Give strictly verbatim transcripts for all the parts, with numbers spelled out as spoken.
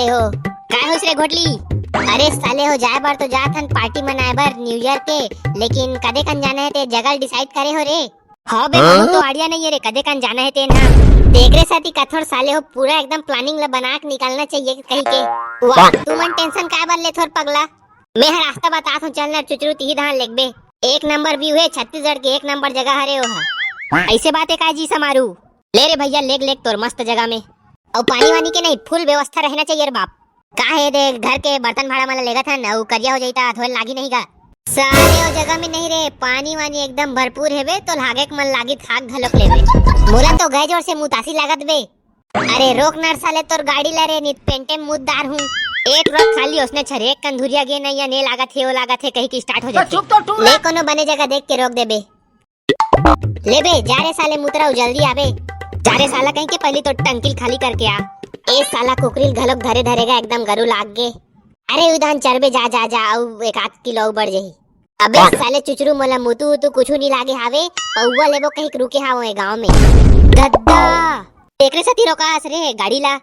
हो। काय होइस रे घोटली? अरे साले हो, जाए बर तो जात हन पार्टी मनाए बर न्यू ईयर के, लेकिन कदे कन जाना हे ते जगह डिसाइड करे हो रे? हाँ बे, हाँ? हमन तो आइडिया नहीं है रे, कदे कन जाना हे तेन हा। तेकरे सेती कथों साले हो, पूरा एकदम प्लानिंग ला बना के निकलना चाहिए कही के। वाह, तू मन टेंशन काय बर लेथोर पगला? मैं हर रास्ता बतात हूँ, चल ना चुचरू, तिही धान लेगबे। एक नंबर व्यू है, छत्तीसगढ़ के एक नंबर जगह हरे ओहा। ऐसे बात है का जी समारू? ले रे भैया, लेग लेग तोर मस्त जगह में। अउ पानी वानी के नहीं, फुल व्यवस्था रहना चाहिए रे बाप। का हे दे, घर के बर्तन भाड़ा मन ला लेगत हन, अउ करिया हो जाई त धोए लागी नहीं गा? साले ओ जगह में नहीं रे, पानी वानी एकदम भरपूर हेबे, तो हागे के मन लागी त हाग घलोक लेबे। मोला तो गए जोर से मुतासी लागत बे। अरे रोक ना साले तोर गाड़ी ला रे, नित पेंटे में मुत डारहूं। एक रोक खाली ओसने छरे एक कन धुरिया गे नहीं, या ने लागत हे, ओ लागत हे, कही के स्टार्ट हो जाथे। चुप तो टूरा। ले कोनो बने जगह देख के रोक देबे। ले बे, जा रे साले मुतरा, जल्दी आबे। जा रे साला कहीं के, पहली तो टंकी ल खाली करके आ। ए साला कुकरी ल घलोक धरे धरे गा एकदम गरू लाग गे। अरे उदान चरबे, जा जा जा, अउ एक आध किलो अउ बढ़ जाही। अबे साले चुचरू, मोला मुतू उतू कुछू नी लागे हावे, पौवा लेबो कहीं के रुके हावो ए गांव में। गद्दा, तेकरे सेती रोकास रे गाड़ी ला।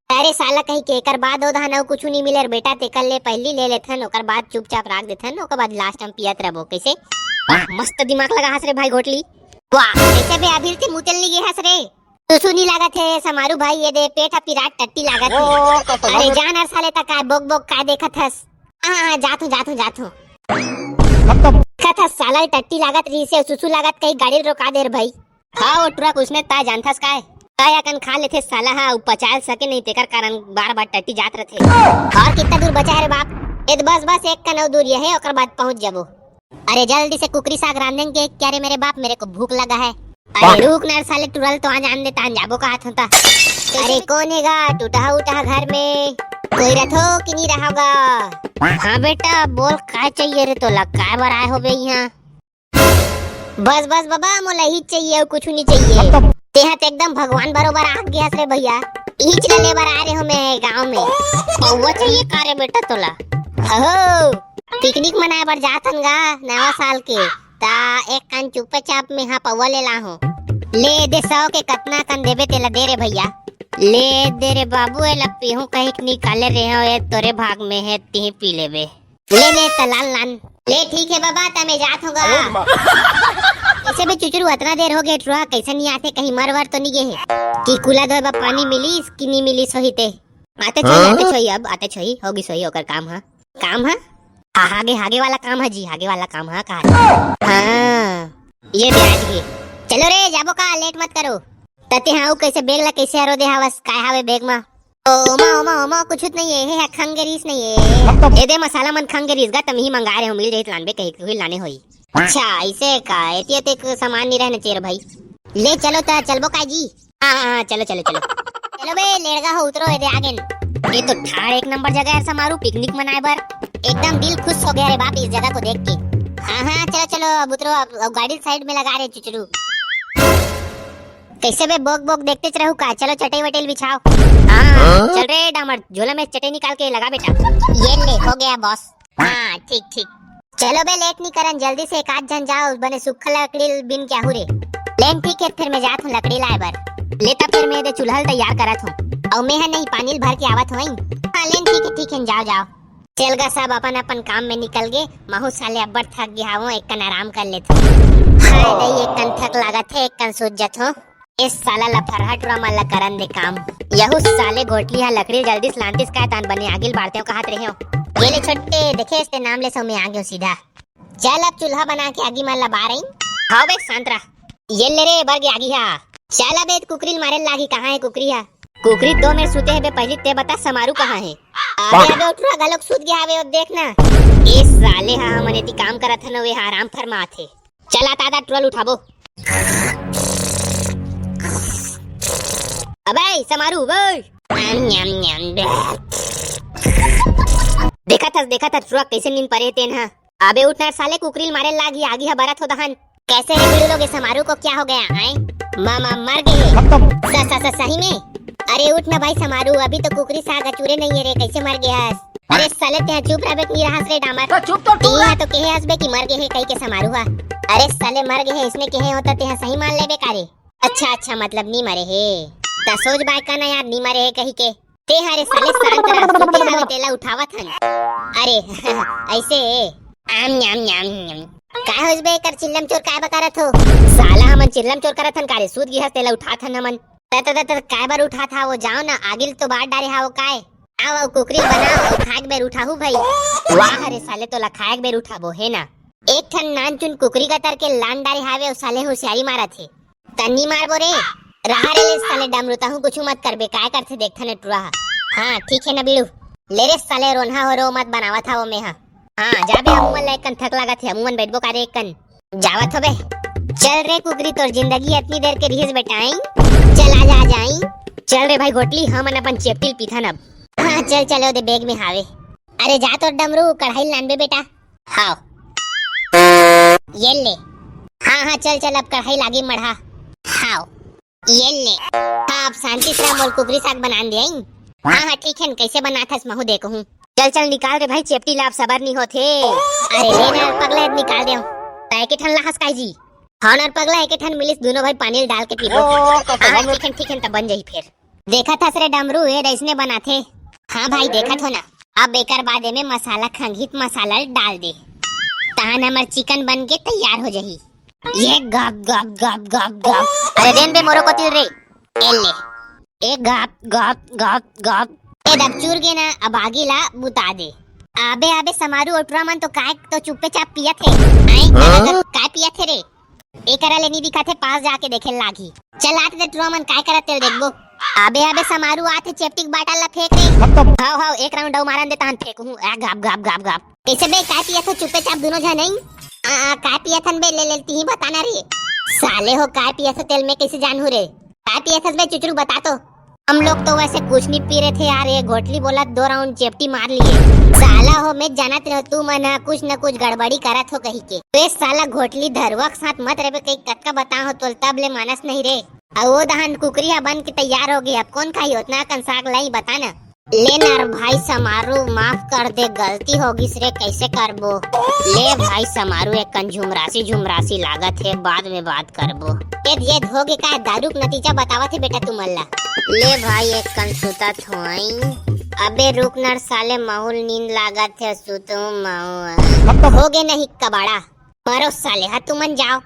अरे साला कहीं के एकर बाद ओ धान अउ कुछू नी मिले रे बेटा, तेकर ले पहली ले लेथन, ओकर बाद चुपचाप राख देथन, ओकर बाद लास्ट में पियत रहबो। कैसे? वाह, मस्त दिमाग लगा हस रे भाई घोटली। वाह, कैसे बे अभी ते मुतल नी गे हस रे? सुसु नी लागत हे समारू भाई, ये दे पेट ह पिरात टट्टी लागत हे। ओ, तो अरे जान हर साले तक काय बोक बोक काय देखत हस? हाँ, हाँ, जात हूँ, जात हूँ, जात हूँ। खत्म। देखत हस साला टट्टी लागत रही से, सुसु लागत कहीं गाड़ी रोका दे रे भाई। हाँ, वो ट्रक उसने ता जानथस काय? काय अकन खा लेथे साला हा, उ पचाल सके नहीं, तेकर कारण बार-बार टट्टी जात रथे। और कितना दूर बचा है रे बाप? ए त बस, बस एक कन अउ दूर ये है, ओकर बाद पहुंच जाबो। अरे जल्दी से कुकरी साग रांधेंगे क्या रे मेरे बाप, मेरे को भूख लगा है। अरे रुक ना साले टुरल, तो आ जान दे, तान जाबो कहत होता। अरे कौन है गा टूटा उठा घर में? कोई रथो कि नहीं रहोगा? हाँ बेटा बोल, काय चाहिए रे तोला, काय बर आए हो बे यहाँ? बस बस बाबा, मोला ही चाहिए, अउ कुछ नहीं चाहिए। तेहा तो एकदम भगवान बरोबर आ गया रे भैया। इच ला ले बर आ रहे हो मैं गांव में। पौवा चाहिए का रे बेटा तोला? अहो, पिकनिक मनाए बर जात हन गा नवा साल के, ता एक कन चुपचाप में हा पौवा ले ला हो। ले दे सौ के कतना कन देबे तेला दे रे भैया। ले दे रे बाबू, एला पीहूं कहीं के निकाले रहे हो, ए तोरे भाग में है, तिही पी लेबे। ले ले त लान लान। ले ठीक है बाबा, त मैं जात हूँ गा। अरे माँ। ऐसे भी चुचरू अतना देर हो गए, ट्रुआ कैसे नहीं आते, कहीं मर वर तो नहीं गए है कि कुला धोए बा पानी मिलीस कि नहीं मिलीस होही ते। आते छोही, हाँ? आते छोही, अब आते छोही, होगी सोही ओकर काम हा। काम हा? हा, हागे, हागे वाला काम हा जी, हागे वाला काम हा, कहा। हाँ, ये ब्याज ही। चलो रे, जाबो का, लेट मत करो। तते हाँ, उ कैसे बैग ला कैसे हरो दे हवस, काय हावे बैग मा? ओ, ओमा, ओमा, ओमा, कुछ नहीं है, हे, हे, खंगेरीस नहीं है। ए दे मसाला मन खंगेरीस गा, तमही मंगा रहे हो, मिल जाही त लानबे कही, हुई लाने होई। अच्छा, ऐसे का, एतिया ते एक सामान नहीं रहना चाहिए रे भाई। ले चलो त, चलबो का जी? हाँ, हाँ, हाँ, चलो, चलो, चलो। चलो बे, लेड़गा हो, उतरो, ए दे आगे। ये तो ठाड़ एक नंबर जगह है समारू, पिकनिक मनाए बर। एकदम दिल खुश हो गया रे बाप इस जगह को देख के। हाँ, हाँ, चलो, चलो, अब उतरो, अब, अब गाड़ी साइड में लगा रहे चुचरू। कैसे बे बोक बोक देखते रहू का? चलो चटई वटई बिछाओ। हाँ, हाँ? चल रे डामर, झोला में चटई निकाल के लगा बेटा। ये ले, हो गया बॉस। हाँ, ठीक, ठीक। चलो बे, लेट नहीं करन, जल्दी से एक आध झन जाओ, बने सूखा लकड़ी बिन के आहू रे। लेन ठीक है, फिर मैं जात हूँ लकड़ी लाए बर। लेता फिर मैं दे चूल्हा ल तैयार करत हूँ। अउ मैं ह नहीं पानी ल भर के आवत हूँ। हाँ, लेन ठीक है, ठीक है, जाओ, जाओ। चल गा, सब अपन अपन काम में निकल गे। महू साले अब्बड़ थक गे हावों, एक कन आराम कर लेथों। हाय दई, एक कन थक लागत हे, एक कन सूत जथों। ए साला लफरहा टुरा मन ला करन दे काम। यहू साले गोटली हा लकड़ी जल्दी से लानतिस काय, तान बने आगी ल बारतेंव कहत रहेंव। ये ले छोटे, देखे ते नाम ले सो में आ गेंव सीधा। चल अब चूल्हा बना के आगी मन ला बारईन। हाव बे शांत रह। ये ले रे बर गे आगी हा। चल अबे कुकरी ल मारे ल लागी, कहाँ हे कुकरी हा? कुकरी दो मेर सुते हे बे, पहली ते बता समारू कहाँ हे? अबे, अबे, ओ टुरा घलोक सुत गया हवे, ओ देख ना। ए साले हा, हमन एती काम करत हन, ओ हा आराम फरमात हे। चल, आता, आता, टुरा ल उठाबो। अबे, समारू, बे। देखत हस, देखत हस, टुरा कइसे नींद परे तेन हा। अबे उठ ना साले, कुकरी ल मारे लागी, आगी हा बरत हो दहन। कैसे रे बिड़ू लोग, ये समारू को क्या हो गया, हैं? मामा मर गए। खत्म। स-, स-, स-, सही में? अरे उठ ना भाई समारू, अभी तो कुकरी साग अचूरे नहीं है रे, कैसे मर गया हस? अरे साले, तेहा चुप रहबे कि नहीं रहस रे डामर? तो चुप तो तू तेहा रह। तो कहे हस बे कि मर गए है कही के समारू हा। अरे साले, मर गए है, इसने कहे होता तेहा सही मान लेबे का रे? अच्छा, अच्छा, मतलब नहीं मरे है। त सोच बाय का ना यार, नहीं मरे है कही के। ते हरे साले शांत रह, सूते हवे तेला उठावत हन। अरे, ऐसे। आम न्याम न्याम न्याम। का होइस बे, एकर चिल्लम चोर काय बकारत हो? साला हमन चिल्लम चोर करत हन का रे? सूत गिहस तेला उठात हन हमन। त, त, त, त, काय बर उठात हा वो? जाओ ना, आगिल तो बार डारे हा वो काय? आओ, आओ, कुकरी बनाओ, आओ, खाए के बेर उठाहू भाई। वाह रे साले, तोला खाए के बेर उठाबो, हे ना? एक ठन नानचुन कुकरी कतर के लान डारे हावे, अउ साले होशियारी मारत हे। तन्नी मारबो रे। रहा रे ले साले डमरू, तहूँ कुछु मत करबे, काय करथे देखथन ए टुरा ह। हाँ, ठीक हे ना बीड़ू। ले रे साले रोनहा हो रो, मत बनावत हा वो में हा। हाँ, जाबे हमू मन ला एक कन थक लागत हे, हमू मन बैठबो का रे एक कन। जावत होबे। चल रे कुकरी, तोर जिंदगी अतनी देर के रिहिस बेटा, आई। चल आ जा, आ जा, आई। चल रे भाई घोटली, हमन अपन चेपटी ल पीथन अब। हाँ, चल, चल, ओदे बैग में हावे। अरे जा तोर डमरू, कढ़ाई लानबे बेटा। हाव। ये ले। हाँ, हाँ, चल, चल, अब कढ़ाई लागी मढ़ा। हाव। ये ले। हाँ, अब शांति से मोर कुकरी साग बनान दे, आई? हाँ, हाँ, ठीक है न, कैसे बनाथस महू देखहूँ। चल, चल, निकाल रे भाई, चेपटी ला अब सबर नहीं होथे। अरे ले ना पगला, निकाल दे। त एके ठन लाहस काय जी? हाँ ना पगला, एके ठन मिलिस, दोनों भाई पानी ल डाल के पीबो। ओ, तो हाँ, हाँ, ठीक है, ठीक है, तब बन जाही फिर। देखत हस रे डमरू, ए रईसने बनाथे। हाँ भाई, देखत हो ना। अब एकर बाद एमे मसाला खंगित मसाला ल डाल दे। तहन हमर चिकन बन के तैयार हो जाही। ये गप, गप, गप, गप, गप। अरे रेन बे मोरो कोती रे। ए ले। ए गप, गप, गप, गप। ए दबचूर गे ना, अब आगी ला बुता दे। आबे, आबे समारू ओटरा मन तो काय तो चुप्पे चाप पियत हे। आए, हाँ? काय पियत हे रे? एकरा ले नी दिखत हे, पास जाके देखे लागही। चल आत दे टुरा मन काय करत तेल देखबो। आबे, आबे समारू आत हे, चेपटी के बाटल ला फेंक रे। खत्म। हाव, हाव, एक राउंड अउ मारन दे तहन फेंकहूँ। आ, गप, गप, गप, गप। कैसे बे, काय पियत हो चुप्पे चाप दोनों झन, नहीं? आ, आ, काय पियत हन बे, ले, ले, तिही बता ना रे। साले हो, काय पियत हो तेल में कैसे जानहूँ रे? काय पियत हस बे चुचरू, बता तो। हम लोग तो वैसे कुछ नहीं पी रहे थे यार, ये घोटली बोला दो राउंड चेपटी मार लिए। साला हो, मैं जानत रहो तू मन ह कुछ न कुछ गड़बड़ी करत हो कही के। तो ये साला घोटली धरुआ के साथ मत रहबे, कहीं कतका बता हो तोल तब ले मानस नहीं रे। अउ वो दहन कुकरी ह बन के तैयार हो गई, अब कौन खाही उतना कन साग लाई बता ना। ले ना रे भाई समारू, माफ कर दे, गलती हो गिस रे, कैसे करबो? ले भाई समारू, एक कन झुमरासी झुमरासी लागत हे, बाद में बात करबो। ए, ये हो गे का? दारू के नतीजा बतावत हे बेटा तुमन ला। ले भाई, एक कन सुतत होई। अबे रुक ना रे साले, महू ल नींद लागत हे, सुतहूँ महू। हो गे नहीं कबाड़ा, मरो साले, हाँ तुमन जाओ।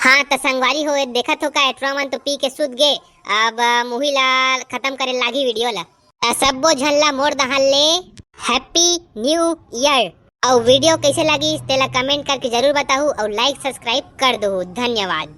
हाँ त संगवारी हो, ए देखत हो का, एटरा मन तो पी के सुत गे। अब, अ, मुही ला खत्म करे लागी वीडियो ला। त सब्बो झन ला मोर दहान ले Happy New Year। अउ वीडियो कैसे लगी तेला कमेंट करके जरूर बताहू अउ लाइक सब्सक्राइब कर दहू। धन्यवाद।